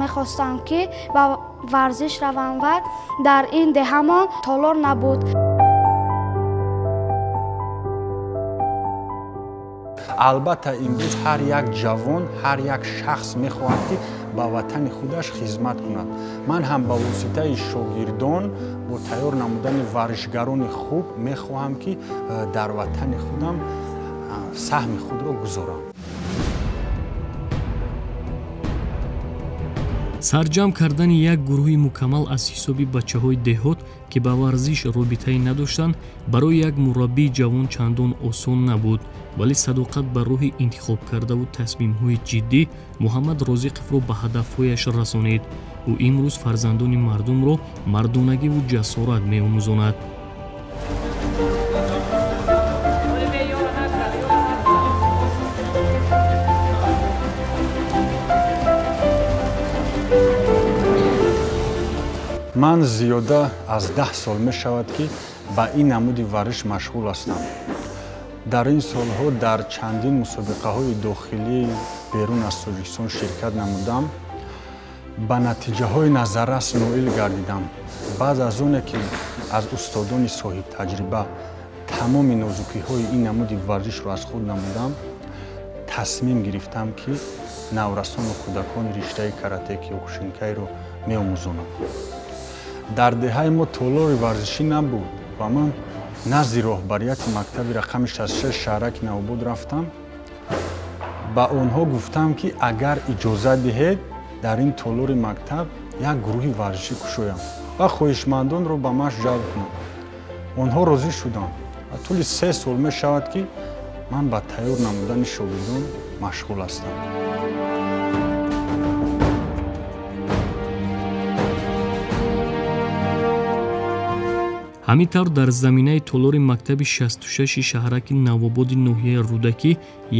Мехостам ки ба варзиш равам ва дар ин деҳамон толор набуд. Албатта, имрӯз ҳар як ҷавон, ҳар як шахс мехоҳад, ки ба ватани худаш хизмат кунад. Ман ҳам ба воситаи шогирдон бо тайёр намудани варзишгарони хуб мехоҳам, ки дар ватани худам саҳми худро гузорам. Сарҷамъ кардани як гурӯҳи мукаммал аз ҳисоби бачаҳои деҳот, ки ба варзиш робитае надоштанд, барои як мураббии ҷавон чандон осон набуд, вале садоқат ба роҳи интихобкардаву тасмимҳои ҷиддӣ Муҳаммад Розиқовро ба ҳадафҳояш расонид. Ӯ имрӯз фарзандони мардумро мардонагиву ҷасорат меомӯзонад. Ман зиёда аз 10 сол мешавад, ки ба ин намуди варзиш машғул ҳастам. Дар ин солҳо дар чандин мусобиқаҳои дохилӣ берун аз Тоҷикистон ширкат намудам, ба натиҷаҳои назаррас ноил гардидам. Баъд аз оне ки аз устодони соҳибтаҷриба тамоми нозукиҳои ин намуди варзишро аз худ намудам, тасмим гирифтам, ки наврасону кӯдакони риштаи карате киокушинкайро меомӯзонам. Дар деҳаи мо толори варзишӣ набуд ва ман назди роҳбарияти мактаби рақами 66 шаҳраки Навобод рафтам. Ба онҳо гуфтам, ки агар иҷоза диҳед, дар ин толори мактаб як гурӯҳи варзишӣ кушоям ва хоҳишмандонро ба машқ ҷалб кунам. Онҳо розӣ шуданд ва тӯли 3 сол мешавад, ки ман ба тайёр намудани шогирдон машғул ҳастам. Ҳамин тавр дар заминаи толори мактаби 66 шаҳраки Навободи ноҳияи Рӯдакӣ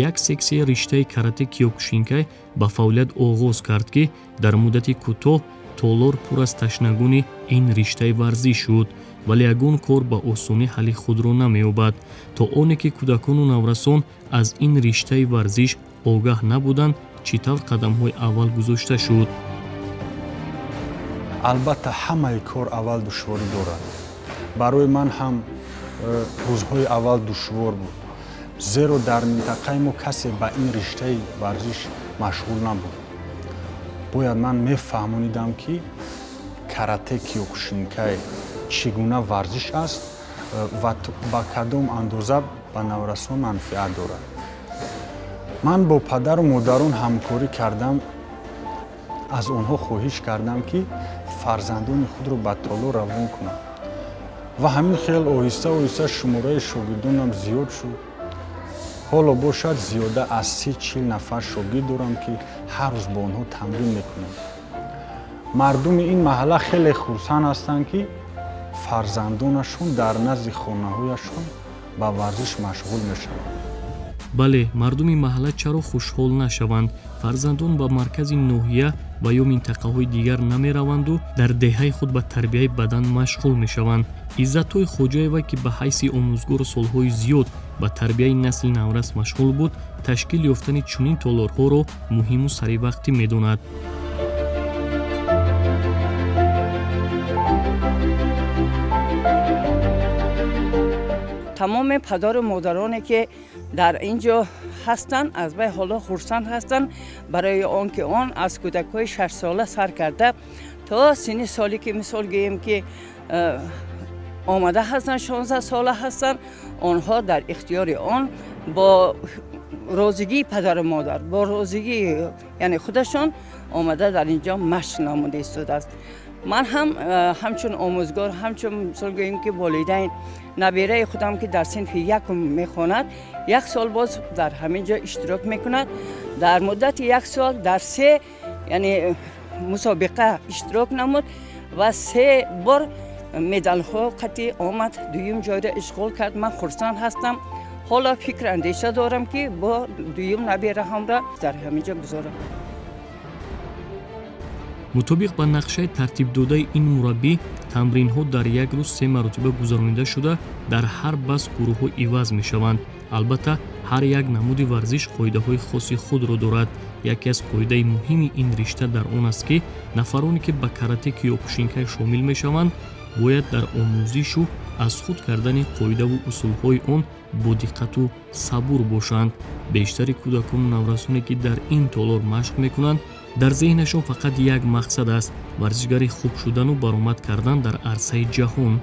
як сексияи риштаи карате киокушинкай ба фаъолият оғоз кард, ки дар муддати кӯтоҳ толор пур аз ташнагони ин риштаи варзиш шуд, вале ягон кор ба осонӣ ҳалли худро намеёбад. То оне ки кӯдакону наврасон аз ин риштаи варзиш огаҳ набуданд, чӣ тавр қадамҳои аввал гузошта шуд? Албатта, ҳамаи кор аввал душворӣ дорад. Барои ман ҳам рӯзҳои аввал душвор буд, зеро дар минтақаи мо касе ба ин риштаи варзиш машғул набуд. Бояд ман мефаҳмонидам, ки карате киокушинкай чӣ гуна варзиш аст ва ба кадом андоза ба наврасон манфиат дорад. Ман бо падару модарон ҳамкорӣ кардам, аз онҳо хоҳиш кардам, ки фарзандони худро ба толор равон кунанд. Ва ҳамин хел оҳиста оҳиста шумораи шогирдонам зиёд шуд. Ҳоло бошад зиёда аз 30-40 нафар шогирд дорам, ки ҳар рӯз бо онҳо тамрин мекунам. Мардуми ин маҳалла хеле хурсанд ҳастанд, ки фарзандонашон дар назди хонаҳояшон ба варзиш машғул мешаванд. Бале, мардуми маҳалла чаро хушҳол нашаванд? Фарзандон ба маркази ноҳия ва ё минтақаҳои дигар намераванду дар деҳаи худ ба тарбияи бадан машғул мешаванд. Иззатҳои Хоҷаева, ки ба ҳайси омӯзгор солҳои зиёд ба тарбияи насли наврас машғул буд, ташкил ёфтани чунин толорҳоро муҳиму саривақтӣ медонад. Тамоми падару модароне ки дар ин ҷо ҳастанд, аз вай ҳоло хурсанд ҳастанд, барои он ки он аз кӯдакҳои 6сола сар карда то синни соле ки мисол гӯем ки омада ҳастанд, 16 сола ҳастанд, онҳо дар ихтиёри он бо розигии падару модар, бо розигии яъне худашон омада дар ин ҷо машқ намуда истодааст. Ман ҳам ҳамчун омӯзгор, ҳамчун мисол гӯем ки волидайн, набираи худам ки дар синфи якум мехонад, як сол боз дар ҳамин ҷо иштирок мекунад. Дар муддати як сол дар 3 яъне мусобиқа иштирок намуд ва 3 бор медалҳо қатъи омад, дуюм ҷойро ишғол кард. Ман хурсанд ҳастам. Ҳоло фикр андеша дорам, ки бо дуюм набираҳамро дар ҳамин ҷо гузорам. Мутобиқ ба нақшаи тартибдодаи ин мураббӣ, тамринҳо дар як рӯз 3 маротиба гузаронида шуда, дар ҳар бас гурӯҳҳо иваз мешаванд. Албатта, ҳар як намуди варзиш қоидаҳои хоси худро дорад. Яке аз қоидаи муҳими ин ришта дар он аст, ки нафароне ки ба карате киёкушинкай шомил мешаванд, бояд дар омӯзишу аз худ кардани қоидаву усулҳои он бо диққату сабур бошанд. Бештари кӯдакону наврасоне ки дар ин толор машқ мекунанд, дар зеҳнашон фақат як мақсад аст: варзишгари хуб шудану баромад кардан дар арсаи ҷаҳон.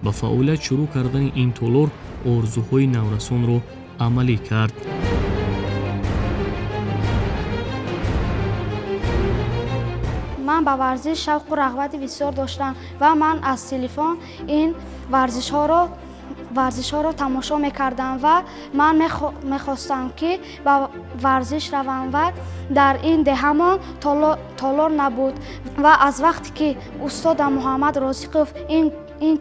Ба фаъолият шурӯъ кардани ин толор орзуҳои наврасонро амалӣ кард. Ман ба варзиш шавқу рағбати бисёр доштам ва ман аз телефон ин варзишҳоро тамошо мекардам ва ман мехостам, ки ба варзиш равам ва дар ин деҳамон толор набуд. Ва аз вақте ки устодам Муҳаммад Розиқов ин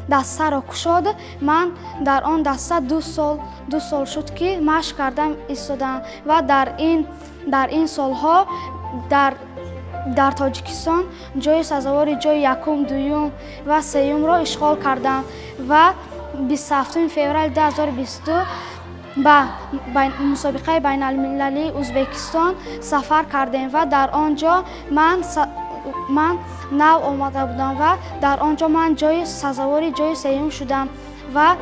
дастаро кушод, ман дар он даста 2 сол шуд, ки машқ кардам истодам ва дар ин солҳо дар Тоҷикистон ҷои сазовори ҷои якум, дуюм ва сеюмро ишғол кардам ва 27 феврали 2022 ба мусобиқаи байналмилалии Ӯзбекистон сафар кардем ва дар он ҷо ман нав омада будам ва дар он ҷо ман ҷои сазовори ҷои сеюм шудам ва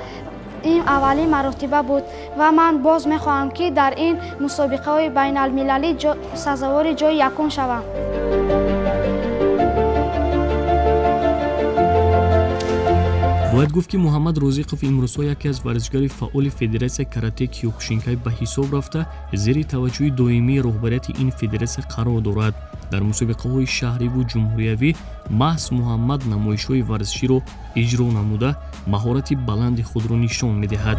ин аввалин маротиба буд. Ва ман боз мехоҳам, ки дар ин мусобиқаҳои байналмилалӣ сазовори ҷои якум шавам. Бояд гуфт, ки Муҳаммад Розиқов имрӯзҳо яке аз варзишгари фаъоли федератсияи карате киёкушинкай ба ҳисоб рафта, зери таваҷҷӯҳи доимии роҳбарияти ин федератсия қарор дорад. Дар мусобиқаҳои шаҳриву ҷумҳуриявӣ маҳз Муҳаммад намоишҳои варзиширо иҷро намуда, маҳорати баланди худро нишон медиҳад.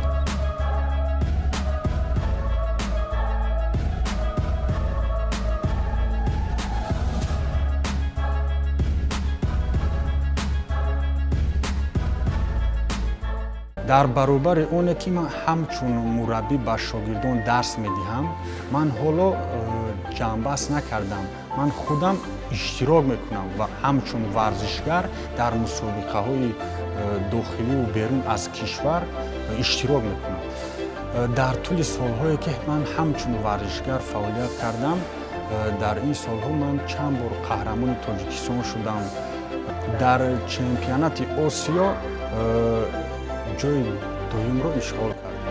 Дар баробари оне ки ман ҳамчун мураббӣ ба шогирдон дарс медиҳам, ман ҳоло ҷамъбаст накардам, ман худам иштирок мекунам ва ҳамчун варзишгар дар мусобиқаҳои дохиливу берун аз кишвар иштирок мекунам. Дар тӯли солҳое ки ман ҳамчун варзишгар фаъолият кардам, дар ин солҳо ман чанд бор қаҳрамони Тоҷикистон шудам, дар чемпионати Осиё ҷои дуюмро ишғол кардам.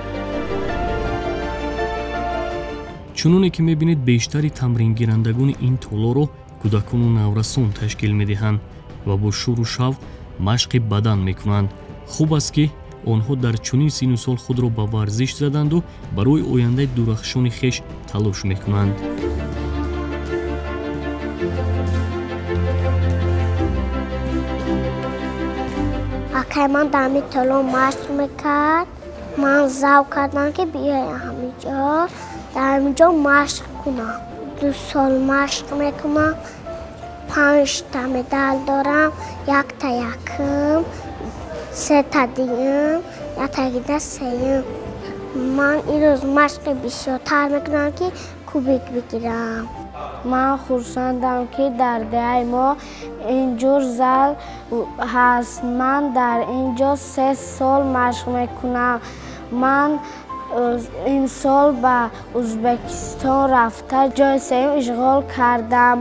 Чуноне ки мебинед, бештари тамрингирандагони ин толорро кӯдакону наврасон ташкил медиҳанд ва бо шӯру шавқ машқи бадан мекунанд. Хуб аст, ки онҳо дар чунин синну сол худро ба варзиш заданду барои ояндаи дурахшони хеш талош мекунанд. Акай ман дар ҳамин толор машқ мекард. Ман завқ кардам, ки биёям ҳаминҷо, дар ҳаминҷо машқ кунам. 2 сол машқ мекунам, панҷта медал дорам: якта якум, сета дуюм, яктагида сеюм. Ман имрӯз машқи бисёртар мекунам, ки кубик бигирам. Ман хурсандам, ки дар деҳаи мо инҷур зал ҳаст. Ман дар ин ҷо 3 сол машқ мекунам. Ман имсол ба Ӯзбекистон рафта, ҷои сеюм ишғол кардам.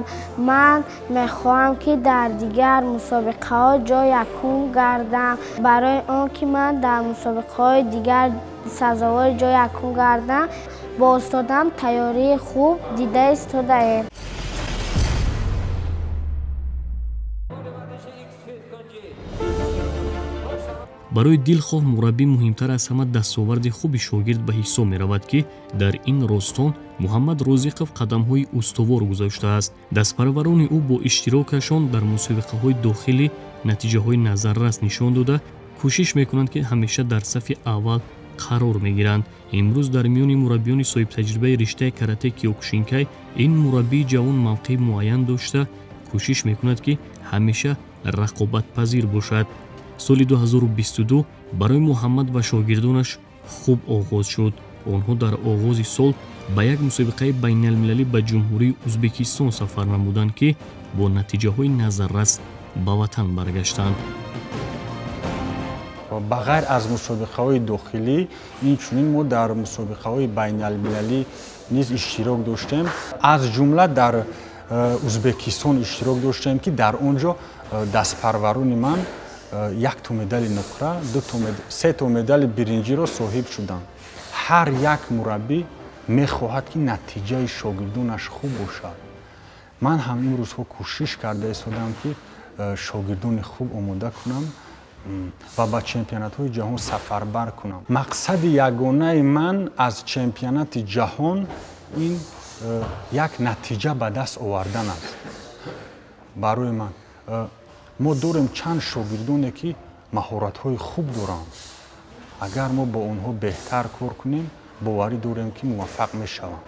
Ман мехоҳам, ки дар дигар мусобиқаҳо ҷои якум гардам. Барои он ки ман дар мусобиқаҳои дигар сазовори ҷои якум гардам, бо устодам тайёрии хуб дида истодаем. Барои дилхоҳ мураббӣ муҳимтар аз ҳама дастоварди хуби шогирд ба ҳисоб меравад, ки дар ин ростон Муҳаммад Розиқов қадамҳои устувор гузоштааст. Дастпарварони ӯ бо иштирокашон дар мусобиқаҳои дохилӣ натиҷаҳои назаррас нишон дода, кӯшиш мекунанд, ки ҳамеша дар сафи аввал қарор мегиранд. Имрӯз дар миёни мураббиёни соҳибтаҷрибаи риштаи карате киёкушинкай ин мураббии ҷавон мавқеи муайян дошта, кӯшиш мекунад, ки ҳамеша рақобатпазир бошад. Соли 2022 барои Муҳаммад ва шогирдонаш хуб оғоз шуд. Онҳо дар оғози сол ба як мусобиқаи байналмилалӣ ба Ҷумҳурии Ӯзбекистон сафар намуданд, ки бо натиҷаҳои назаррас ба ватан баргаштанд. Ба ғайр аз мусобиқаҳои дохилӣ, инчунин мо дар мусобиқаҳои байналмилалӣ низ иштирок доштем. Аз ҷумла дар Узбекистон иштирок доштем, ки дар он ҷо дастпарварони ман 1 медали нуқра, 3 медали биринҷиро соҳиб шуданд. Ҳар як мураббӣ мехоҳад, ки натиҷаи шогирдонаш хуб бошад. Ман ҳам ин рӯзҳо кӯшиш карда истодам, ки шогирдони хуб омода кунам ва ба чемпионатҳои ҷаҳон сафарбар кунам. Мақсади ягонаи ман аз чемпионати ҷаҳон ин як натиҷа ба даст овардан аст. Барои ман мо дорем чанд шогирдоне, ки маҳоратҳои хуб доранд. Агар мо бо онҳо беҳтар кор кунем, боварӣ дорем, ки муваффақ мешаванд.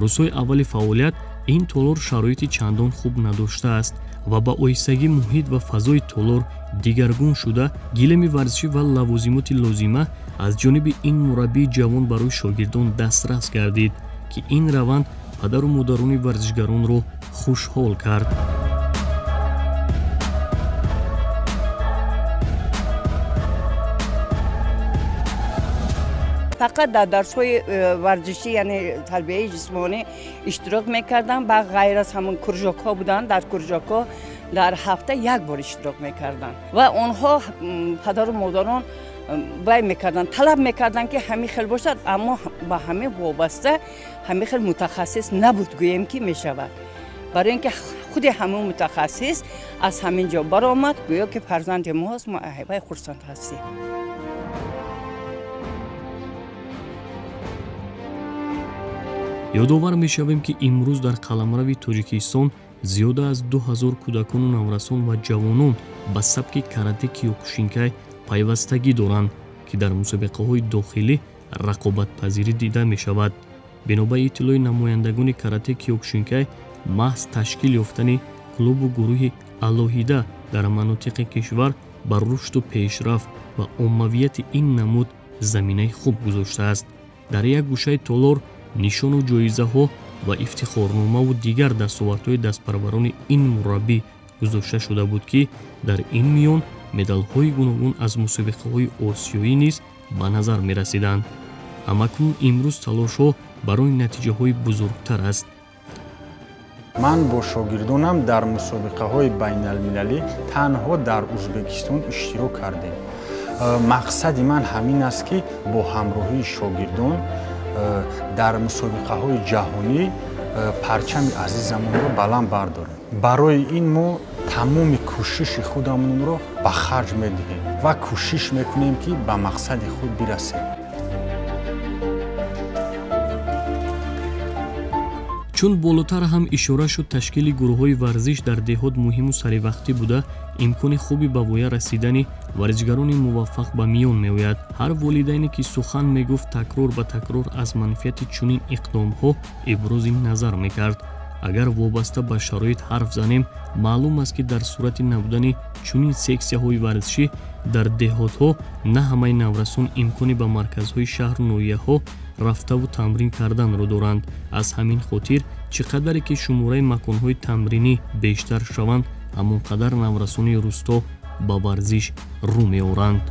Рӯзҳои аввали фаъолият ин толор шароити чандон хуб надоштааст ва ба оҳистагӣ муҳит ва фазои толор дигаргун шуда, гилеми варзишӣ ва лавозимоти лозима аз ҷониби ин мураббии ҷавон барои шогирдон дастрас гардид, ки ин раванд падару модарони варзишгаронро хушҳол кард. Фақат дар дарсҳои варзишӣ, яъне тарбияи ҷисмонӣ иштирок мекардам. Ба ғайр аз ҳамон кружокҳо буданд, дар кружокҳо дар ҳафта як бор иштирок мекарданд ва онҳо падару модарон вай мекарданд, талаб мекарданд, ки ҳамин хел бошад, аммо ба ҳамин вобаста ҳамин хел мутахассис набуд, гӯем ки мешавад. Барои ин ки худи ҳамон мутахассис аз ҳамин ҷо баромад, гӯё ки фарзанди мост, мо вай хурсанд ҳастем. Ёдовар мешавем, ки имрӯз дар қаламрави Тоҷикистон зиёда аз 2000 кӯдакону наврасон ва ҷавонон ба сабки карате киёкушинкай пайвастагӣ доранд, ки дар мусобиқаҳои дохилӣ рақобатпазирӣ дида мешавад. Бино ба иттилои намояндагони карате киёкушинкай, маҳз ташкил ёфтани клубу гурӯҳи алоҳида дар манотиқи кишвар ба рушду пешрафт ва оммавияти ин намуд заминаи хуб гузоштааст. Дар як гӯшаи толор нишону ҷоизаҳо ва ифтихорномаву дигар дастовардҳои дастпарварони ин мураббӣ гузошта шуда буд, ки дар ин миён медалҳои гуногун аз мусобиқаҳои осиёӣ низ ба назар мерасиданд. Ҳамакнун имрӯз талошҳо барои натиҷаҳои бузургтар аст. Ман бо шогирдонам дар мусобиқаҳои байналмилалӣ танҳо дар Узбекистон иштирок кардем. Мақсади ман ҳамин аст, ки бо ҳамроҳии шогирдон дар мусобиқаҳои ҷаҳонӣ парчами азизамонро баланд бардорем. Барои ин мо тамоми кӯшиши худамонро ба харҷ медиҳем ва кӯшиш мекунем, ки ба мақсади худ бирасем. Чун болотар ҳам ишора шуд, ташкили гурӯҳҳои варзиш дар деҳот муҳиму саривақтӣ буда, имкони хуби ба воя расидани варзишгарони муваффақ ба миён меояд. Ҳар волидайне ки сухан мегуфт, такрор ба такрор аз манфиати чунин иқдомҳо ибрози назар мекард. Агар вобаста ба шароит ҳарф занем, маълум аст, ки дар сурати набудани чунин сексияҳои варзишӣ дар деҳотҳо на ҳамаи наврасон имкони ба марказҳои шаҳру ноҳияҳо рафтаву тамрин карданро доранд. Аз ҳамин хотир чӣ қадаре ки шумораи маконҳои тамринӣ бештар шаванд, ҳамон қадар наврасони рӯсто ба варзиш рӯ меоранд.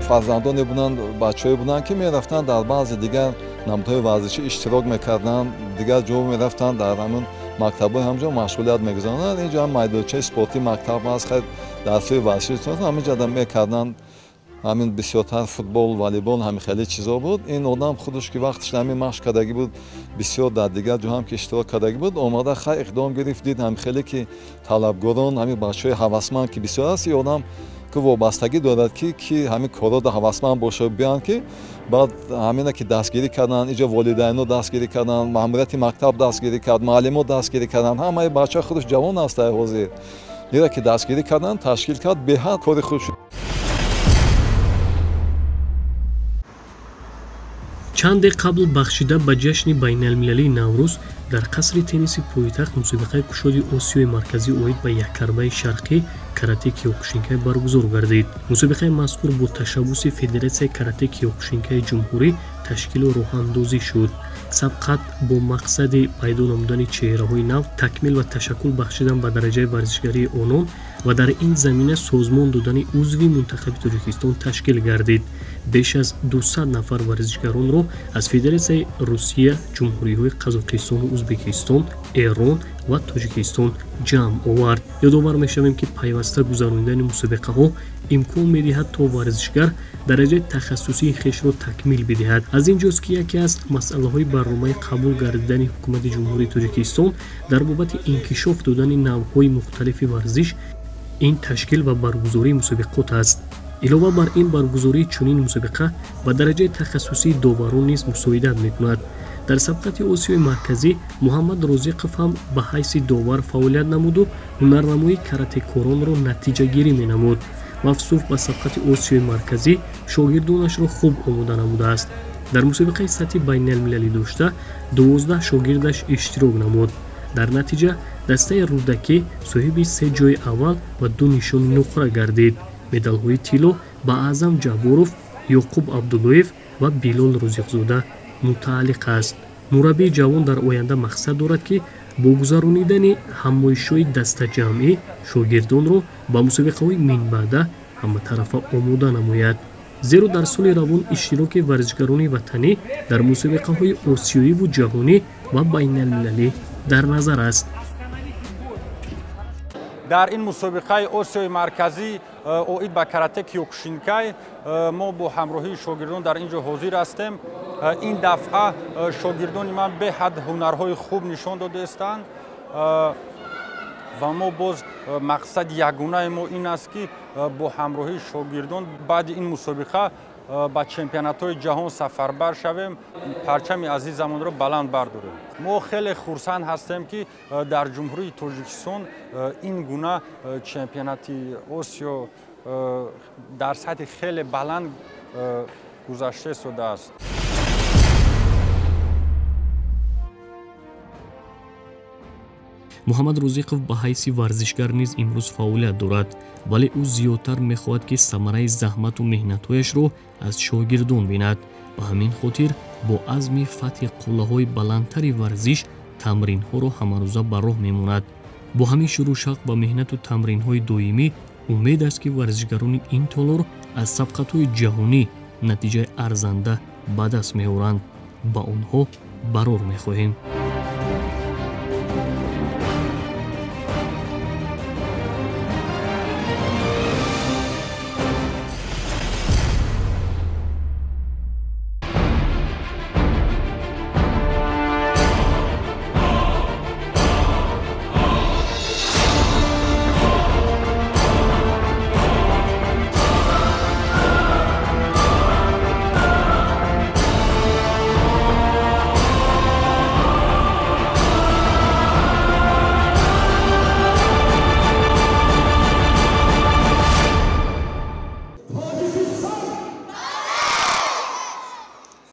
Фарзандоне буданд, бачаҳое буданд, ки мерафтанд дар баъзе дигар Намудҳои варзишӣ иштирок мекарданд, дигар ҷо мерафтанд, дар ҳамин мактабҳои ҳамҷо машғулият мегузаронанд. Инҷо ҳам майдончаи спортии мактаб ҳаст, хайр дарсҳои варзишӣ ҳаминҷо мекарданд. Ҳамин бисёртар футбол, волейбол, ҳамин хеле чизо буд. Ин одам худаш ки вақташ ҳамин машқ кардагӣ буд, бисёр дар дигар ҷо ҳам ки иштирок кардагӣ буд, омада хай иқдом гирифт, дид ҳамин хеле ки талабгорон, ҳамин бачаҳои ҳавасманд ки бисёр аст, ин одам ки вобастагӣ дорад ки ҳамин корро ҳавасманд бошад, биёянд ки баъд ҳамина ки дастгирӣ карданд, инҷо волидайно дастгирӣ карданд, маъмурияти мактаб дастгирӣ кард, муаллимо дастгирӣ карданд. Ҳамаи бачаҳо худаш ҷавон аст дар ҳозир. Ира ки дастгирӣ карданд, ташкил кард, беҳад кори худ шуд. Чанде қабл бахшида ба ҷашни байналмилалии Наврӯз дар қасри тенниси пойтахт мусобиқаи кушоди Осиёи Марказӣ оид ба яккарбаи шарқӣ карате киёкушинкай баргузор гардид. Мусобиқаи мазкур бо ташаббуси Федератсияи карате киёкушинкаи ҷумҳурӣ ташкилу роҳандозӣ шуд. Сабқат бо мақсади пайдо намудани чеҳраҳои нав, такмил ва ташаккул бахшидан ба дараҷаи варзишгарии онон ва дар ин замина созмон додани узви мунтахаби Тоҷикистон ташкил гардид. Беш аз 200 нафар варзишгаронро аз Федератсияи Русия, ҷумҳуриҳои Қазоқистону Ӯзбекистон, Эрон ва Тоҷикистон ҷамъ овард. Ёдовар мешавем, ки пайваста гузаронидани мусобиқаҳо имкон медиҳад то варзишгар дараҷаи тахассусии хешро такмил бидиҳад. Аз ин ҷост, ки яке аз масъалаҳои барномаи қабул гардидани ҳукумати Ҷумҳурии Тоҷикистон дар бобати инкишоф додани навъҳои мухталифи варзиш ин ташкил ва баргузории мусобиқот аст. Илова бар ин, баргузории чунин мусобиқа ба дараҷаи тахассусии доварон низ мусоидат мекунад. Дар сабқати Осиёи Марказӣ Муҳаммад Розиқов ҳам ба ҳайси довар фаъолият намуду ҳунарнамоии каратекоронро натиҷагирӣ менамуд. Мавсуф ба сабқати Осиёи Марказӣ шогирдонашро хуб омода намудааст. Дар мусобиқаи сатҳи байналмилалӣ дошта 12 шогирдаш иштирок намуд. Дар натиҷа дастаи Рӯдакӣ соҳиби 3 ҷои аввал ва 2 нишони нуқра гардид. Медалҳои тилло ба Аъзам Ҷабборов, Ёқуб Абдуллоев ва Билол Розиқзода мутааллиқ аст. Мураббии ҷавон дар оянда мақсад дорад, ки бо гузаронидани ҳамоишҳои дастаҷамъӣ шогирдонро ба мусобиқаҳои минбаъда ҳаматарафа омода намояд. Зеро дар соли равон иштироки варзишгарони ватанӣ дар мусобиқаҳои осиёиву ҷаҳонӣ ва байналмилалӣ дар назар аст. Дар ин мусобиқаи Осиёи Марказӣ оид ба карате киёкушинкай мо бо ҳамроҳии шогирдон дар ин ҷо ҳозир ҳастем. Ин дафъа шогирдони ман беҳад ҳунарҳои хуб нишон додаистанд ва мо боз мақсади ягонаи мо ин аст, ки бо ҳамроҳии шогирдон баъди ин мусобиқа ба чемпионатҳои ҷаҳон сафарбар шавем, парчами азизамонро баланд бардорем. Мо хеле хурсанд ҳастем, ки дар Ҷумҳурии Тоҷикистон ин гуна чемпионати Осиё дар сатҳи хеле баланд гузашта истодааст. Муҳаммад Розиқов ба ҳайси варзишгар низ имрӯз фаъолият дорад, вале ӯ зиёдтар мехоҳад, ки самараи заҳмату меҳнатҳояшро аз шогирдон бинад. Ба ҳамин хотир бо азми фатҳи қуллаҳои баландтари варзиш тамринҳоро ҳамарӯза ба роҳ мемонад. Бо ҳамин шурӯшақ ба меҳнату тамринҳои доимӣ умед аст, ки варзишгарони ин толор аз сабқатҳои ҷаҳонӣ натиҷаи арзанда ба даст меоранд. Ба онҳо барор мехоҳем.